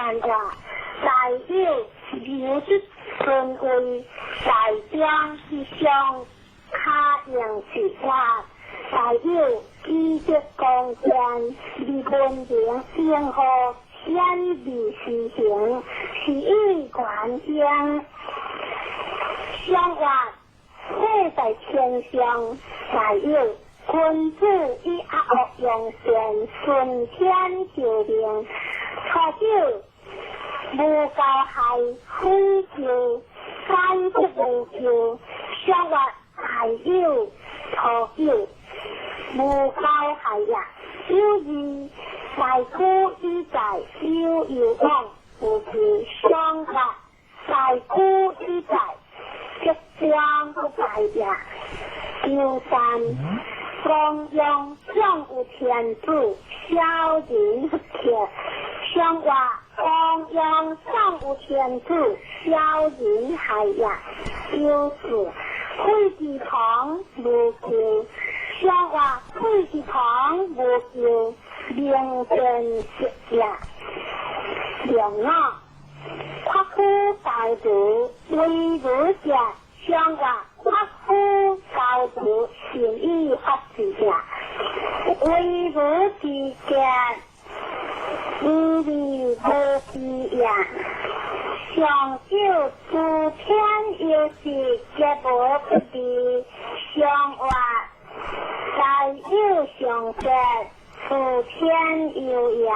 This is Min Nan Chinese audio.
天活，大有优质尊位，大中吉祥卡用之活，大有积德光见，立文明平和显利施行，是以观行。相活岁在天上，大有君子以阿恶用善，顺天就命，初九无交害，毁救，解释无救，相活大有初九无交害也。有二大古以在有有往无救，相活大古以在吉光不败也。九三光荣上有天主，小人不克。相活光荣上有天主，小人害也。九四废之堂无救，相活废之堂无救，明辨色也。两五夸夫高度为儒者，相活夸夫高度信以法治者，为儒之见，无利无弊也。上九诸天有时皆无不利，相活大有上者，诸天有也。